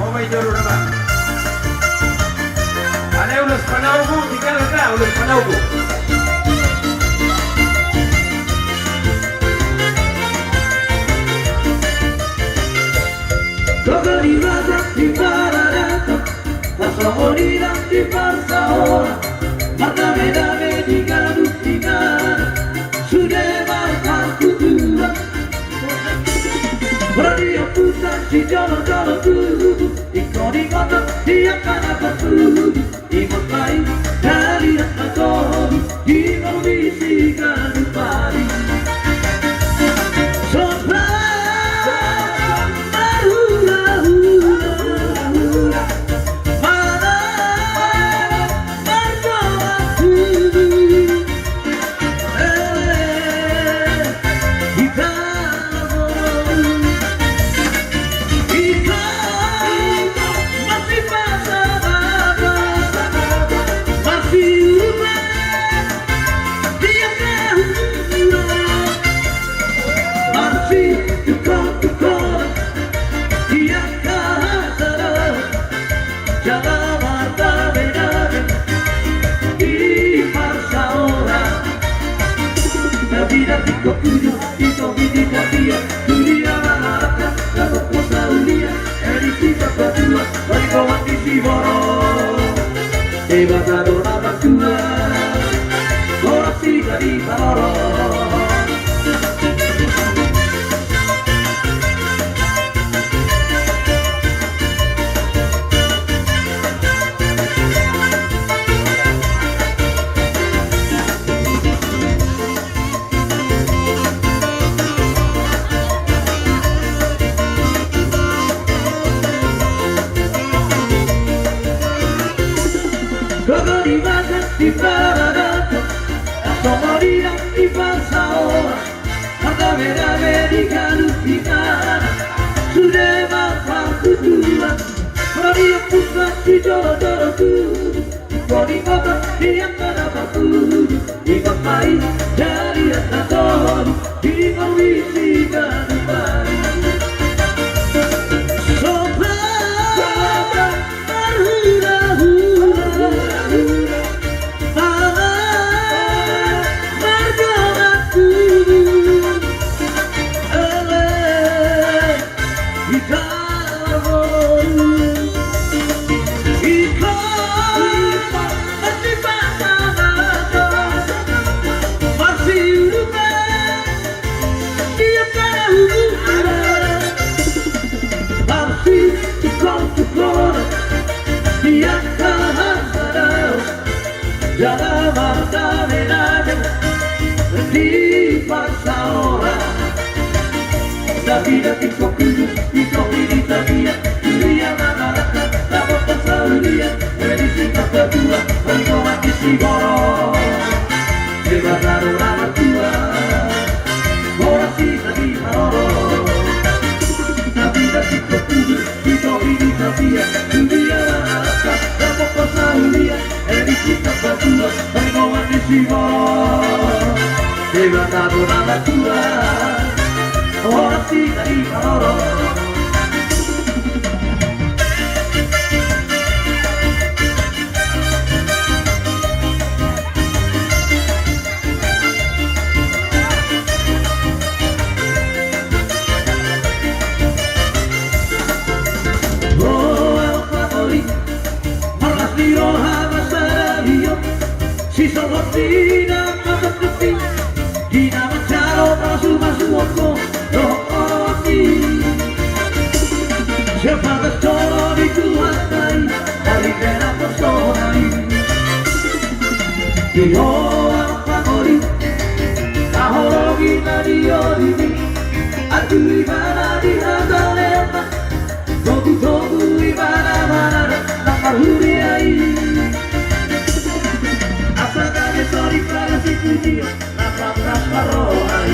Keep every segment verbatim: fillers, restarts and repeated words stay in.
Oba i jolo nama. Ada ulos panaubu, tinggal ka ulos panaubu. Gogo di bagas di paradaton, tasongon i nang di parsaoran, mardame-dame di ganup inganan, sude marpartuturan. Ro di ompunta sijolo-jolo tubu, ingkon ingoton di angka na partubu. Imot ma i, dalihan ma tolu, di ngolu ni siganup ari. Sombra marhula-hula, mana mardolan tubu. Ele, hita laboru. Tapi, tapi, kok tujuh. Ito bini na dia, dunia mangarahkan, dapot posa ulia, eri kita berdua, balik kawan di si Boro. Debata do na martua, horas hita di Boro. Gogo di bagas di paradaton, tasongon i nang di parsaoran, mardame-dame di ganup inganan, sude marpartuturan. Ro di ompunta sijolo-jolo tubu, ingkon ingoton di angka na partubu. Imot ma i, dalihan ma tolu, di ngolu ni siganup ari. Sombra marhula-hula, mana mardolan tubu. Ele, hita laboru. Ingkon marsipasahaton, marsiudukan, di angka na hurang, marsitukor-tukoran, di angka na hasadaon. Jala mardame-dame di parsaoran. Tapi, tapi, kok tujuh, ito bini na dia, dunia mangarahkan, dapot posa ulia, eri kita berdua, balik kawan di si Boro. Debata do na martua, horas hita di Boro. Tapi, tapi, kok tujuh, ito bini na dia, dunia mangarahkan, dapot posa ulia, eri kita berdua, balik kawan di si Boro. Debata do na martua, horas hita di Boro. Ho angka pangoli, marlas ni roha ma sadari on, sisogot ni na mangkapi, di na manjalo pasu-pasu on ho dohot i. Sian bagas joro ni Tuhanta i, dari daerah personal i. Di ho angka pangoli, haholongi na di olimi, antu ibana di hata lepa, togu-togu ibana manada na marhuria i. Asa gabe sori pala si puji on, na patras marroha i.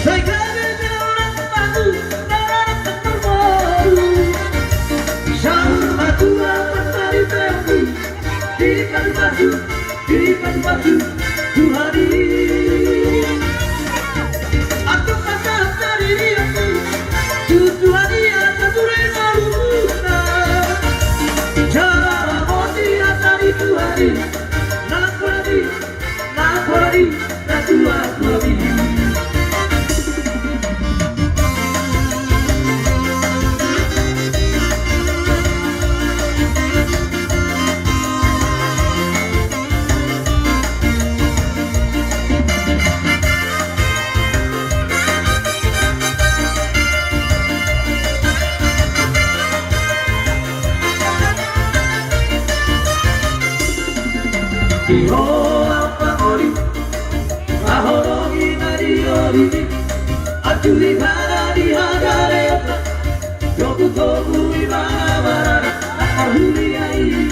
Sai gabe jala na pagu, na rarap na marboru. Saur matua martali tepi, di pasu-pasu, di pasu-pasu Tuhan i. Antum pasahat sadiri antum tu Tuhan i, asa ture Naporadi, naporadi, natuatua i. Di ho ampang ori, haholongi na di ori, anjuri hara di hagaleon, togutogu i ma barani, na parhuria i.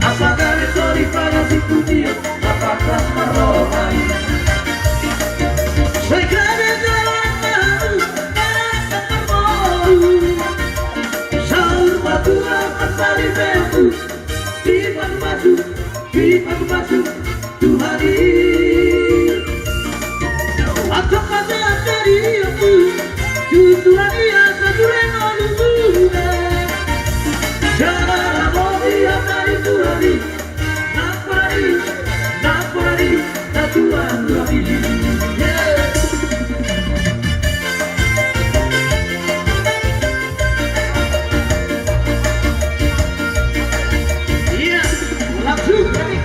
Apala gabe sori pala sipunia, na pantas marroha i. Sai gabe jalan baru, na pantas marroha i. Saur matua pansaripeonku, dipasu-pasu, dipasu-pasu Tuhan i. Antong pasahat jadi aku, tuturan ia saturen oluhuna. Jala ramoti hata ni Tuhan i, naporadi, naporadi, natuatua i. Yeah. Iya, langsung, jadi.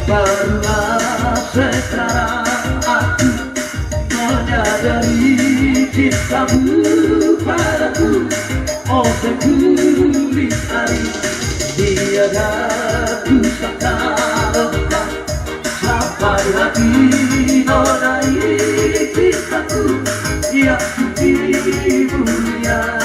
Barulah sekarang aku menyadari cintamu padaku, oh sekulit ari tiada ku sangka. Sampai hati nona i cintaku yang suci mulia.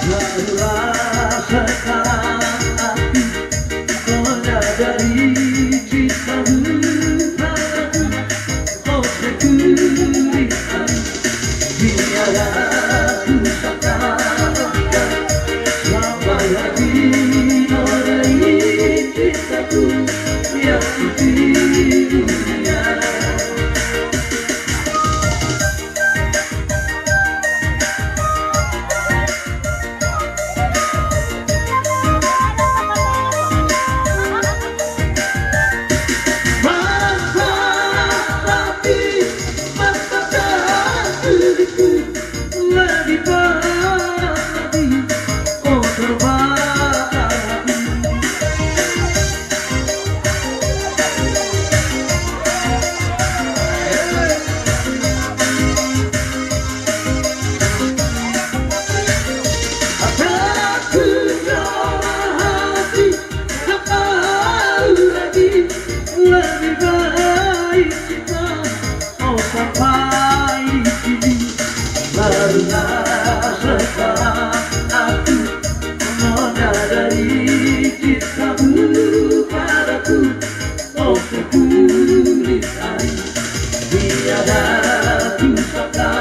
Barulah sekarang aku menyadari cintamu padaku, oh sekulit ari tiada ku sangka. Sampai hati nona i cintaku yang suci mulia. Lebih baik kita, oh, sampai di sini. Barulah sekarang aku menyadari cintamu padaku, oh, sekulit ari tiada ku sangka.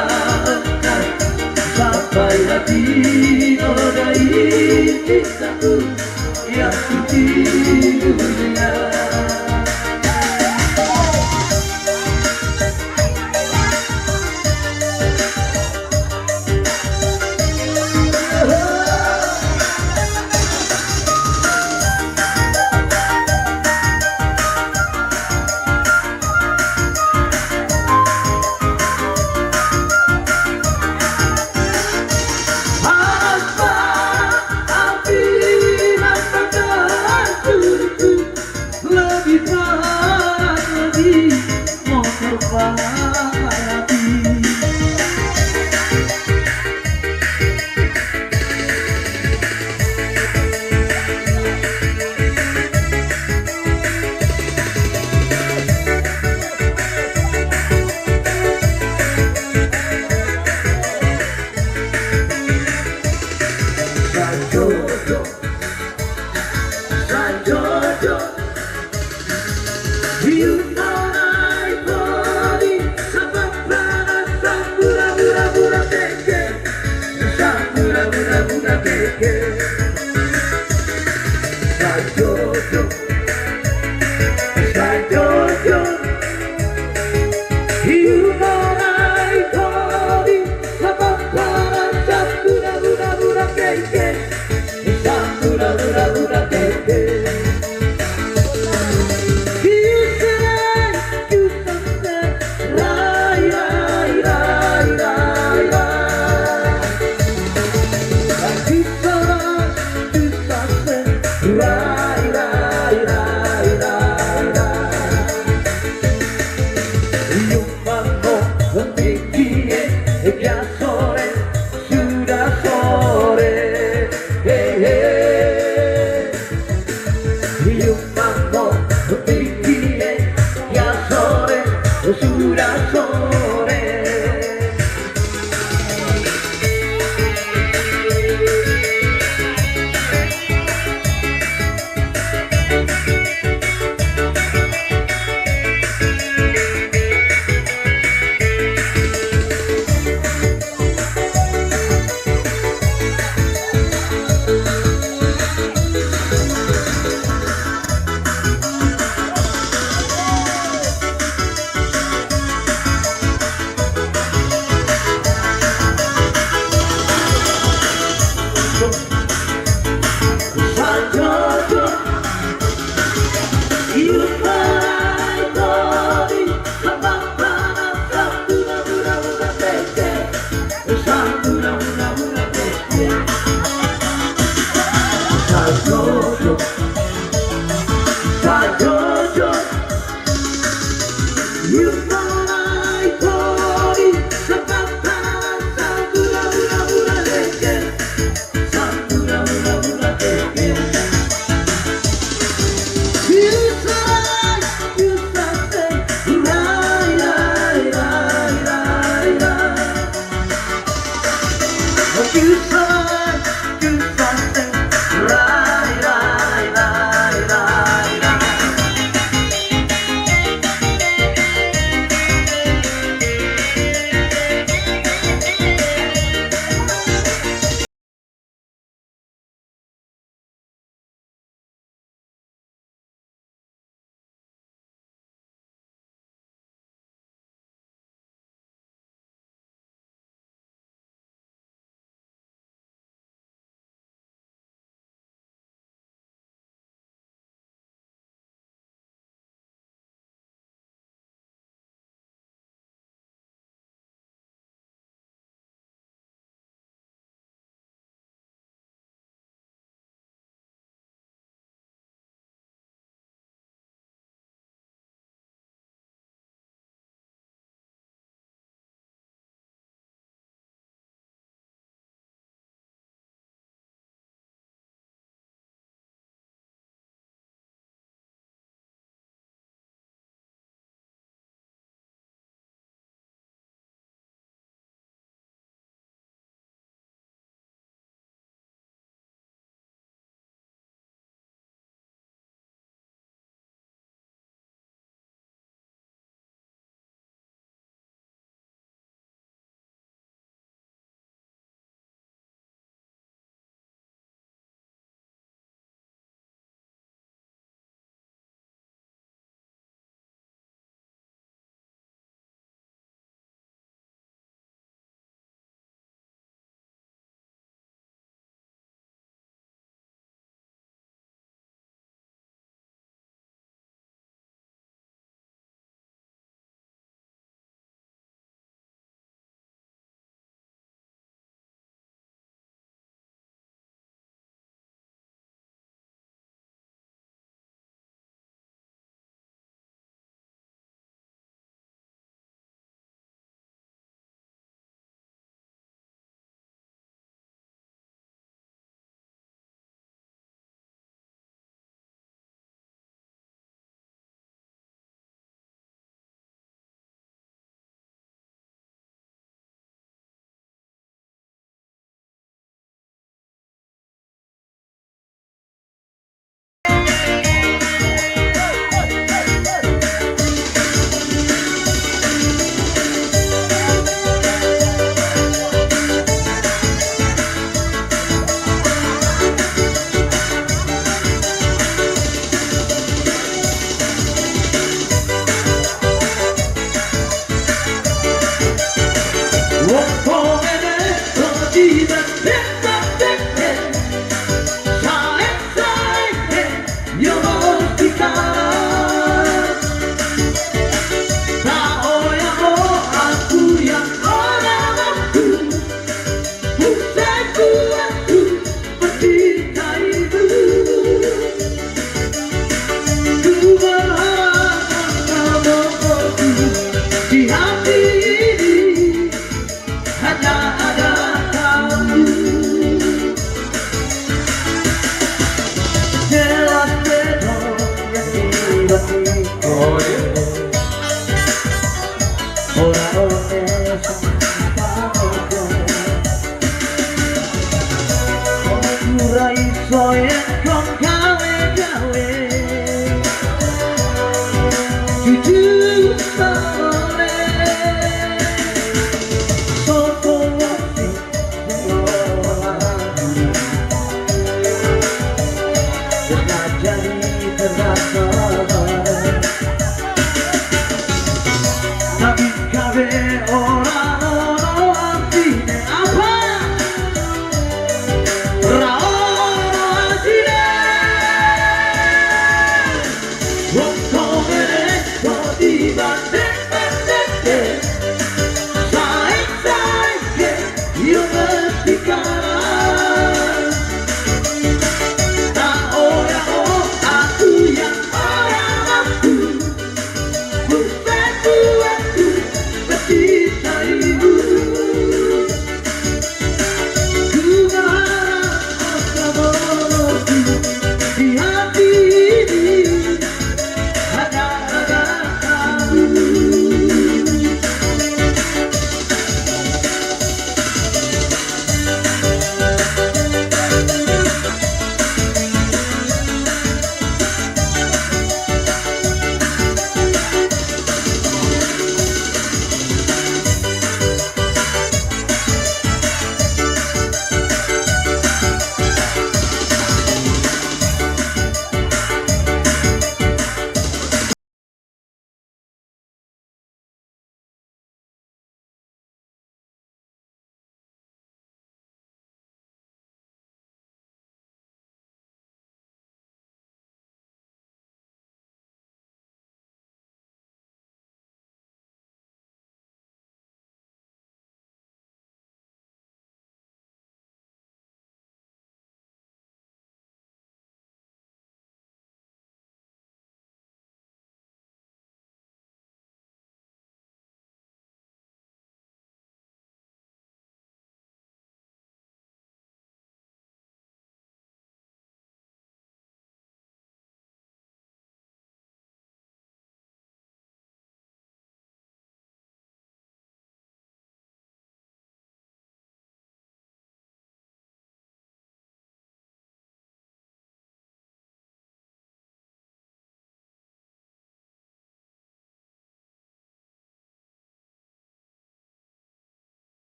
Sampai hati nona i cintaku yang suci mulia. Lebih parah lagi motor balap lagi.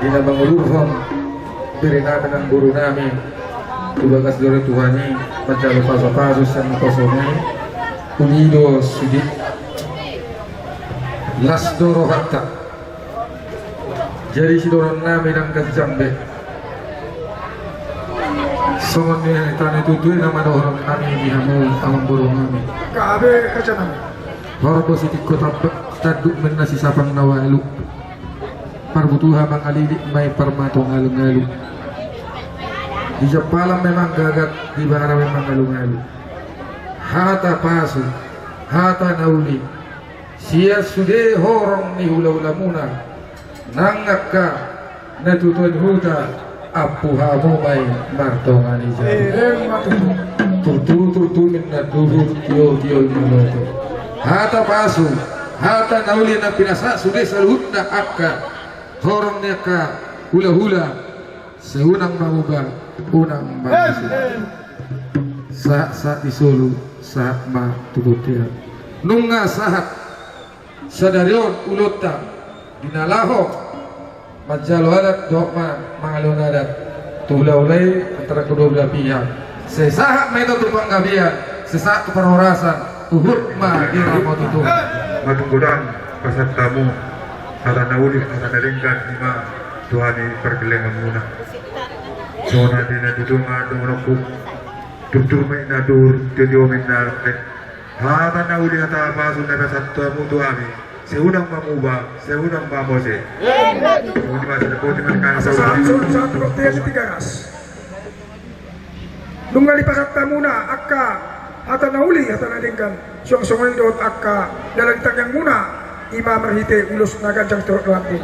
Na mangulurhon bere nami nang boru nami tu bagas dore Tuhan i, manjalo pasupasu sian naposona i, uli do sude. Las do rohanta. Jadi sidohonon nami ndang ganjang be. Songon i hita na tutu i na mandohononnami di hamu amangboru nami. Gabe raja nami. Horbo sitingko tanduk, tanduk ma inna sisapang na ualu. Parbutuha mangalilik ma i parmato ngalungalu. Di jampalan ma i manggagat, di bara ma i mangalungalu. Hata pasu, hata na uli, sian sude horong ni hulahulamuna, nang angka na tutuan huta, ampu hamu ma i martonga ni jabu. Emma tutu. Turtu turtu ninna duhut, tio tio ninna lote. Hata pasu, hata na uli na pinasahat sude saluhutna angka horong ni angka hulahula. Sai unang mamuba, unang mamose. Sahat sahat ni solu, sahat ma tu bontean. Nunga sahat sadari on ulaonta di na laho manjalo adat dohot ma mangalehon adat tu hulahula i antara kedua belah pihak. Sai sahat ma hita tu panggabean, sai sahat tu parhorasan, huhut ma diramoti Tuhan. Madunggodang pasahat hamu hata na uli, hata na denggan, i ma tu hami pargellengonmuna. Songon i na tutu ma dohononku, turtu ma inna duhut, tio tio ma inna lote. Hata na uli, hata pasu na pasahat hamu tu hami, sai unang mamuba, sai unang mamose. Songon i ma, sai dapotan ma. Asa sahat solu, sahat tu bontean di Tigaras. Nunga dipasahat hamuna angka hata na uli, hata na denggan, suang songon i dohot angka dalan tangiangmuna, i ma marhite ulos na ganjang torop lambin.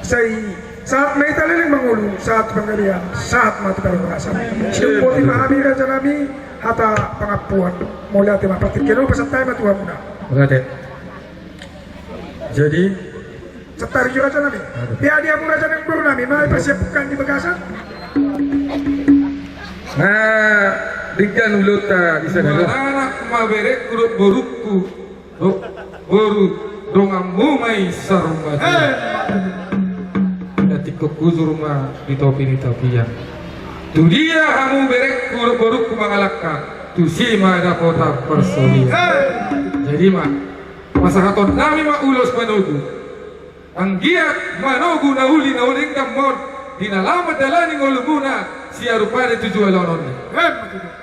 Sai sahat ma hita leleng mangolu, sahat tu panggabean, sahat ma tu parhorasan. Sai boti ma hami raja nami hata pangampuon. Mauliate ma, partingkian on pasahat hami ma tu hamuna. Mauliate. Jadi, santabi jo raja nami. Aduh. Dia dia mu raja nang boru nami, ma i pasiapkan di bagasan. Na denggan ulaonta di sada. Anak ma berengku dohot borungku, dohot boru donganmu ma i Sarumbajong. Eh. Na tingkos hujur ma di topi ni tapian. Tu dia hamu berengku dohot borungku mangalangka, tusi ma dapotan parsaulian. Eh. Jadi ma, pasahaton nami ma ulos manogu. Anggiat manogu na uli na uli denggan ma on di na laho mandalani ngolumuna sian rupani tu joloan on.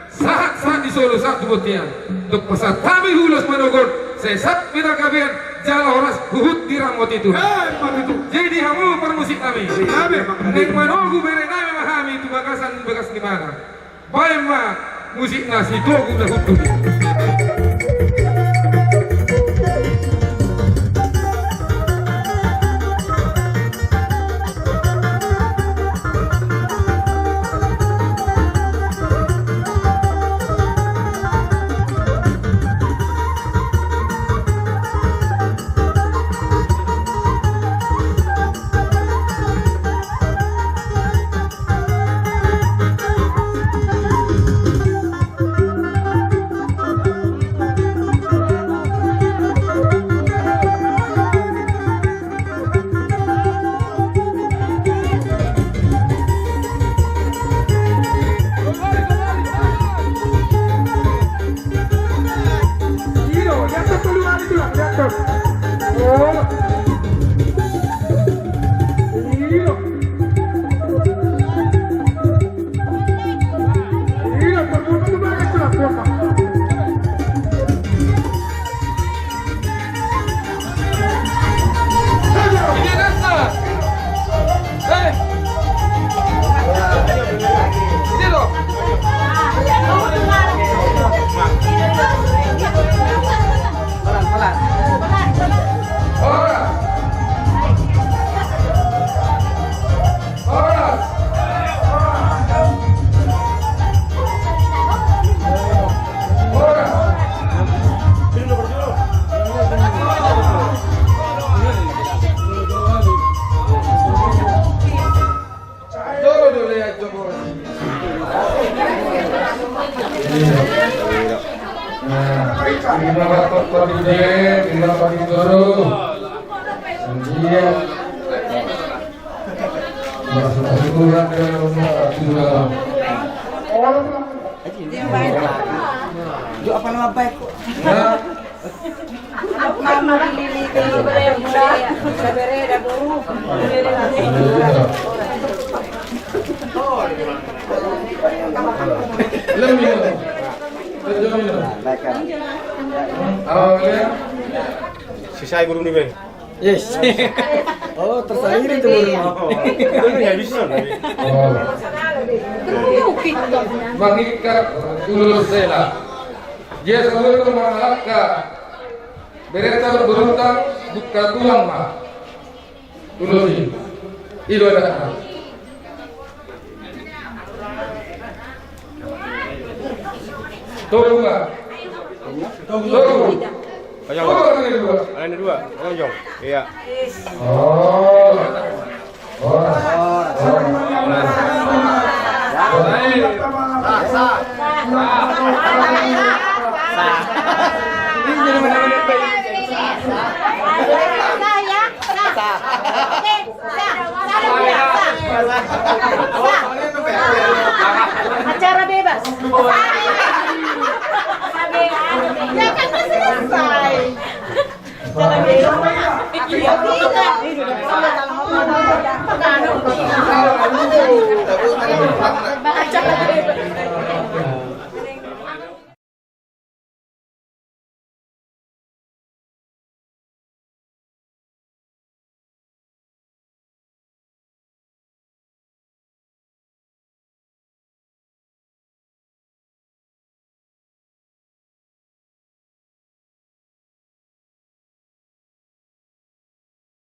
Sahat sahat ni solu, sahat tu bontean. Tung pasahat hami ulos manogu on, sai sahat ma hita gabean jala horas, huhut diramoti Tuhan. Jadi hamu parmusik nami, naeng manogu bere nami ma hami tu bagasan bagas ni mana. Baen ma musikna si Togu na hundul i. Tuhan dalam rumah, Tuhan. Jok, apa nama baik? Ya. Lem minum. Lem minum. Apa dia? Sisai guru ni, Bang. Yes. Oh, tersaliri tu guru. Ini habis, Bang. Oh. Mengikat ulos hela. Dia selalu mengalahkan. Berita beruntung buka tulang ma. Ulos i. I do adatna. Tolu ma. Tolu. Ojong. Tolu ma, ini dua. Ada ini dua. Ojong. Iya. Oh.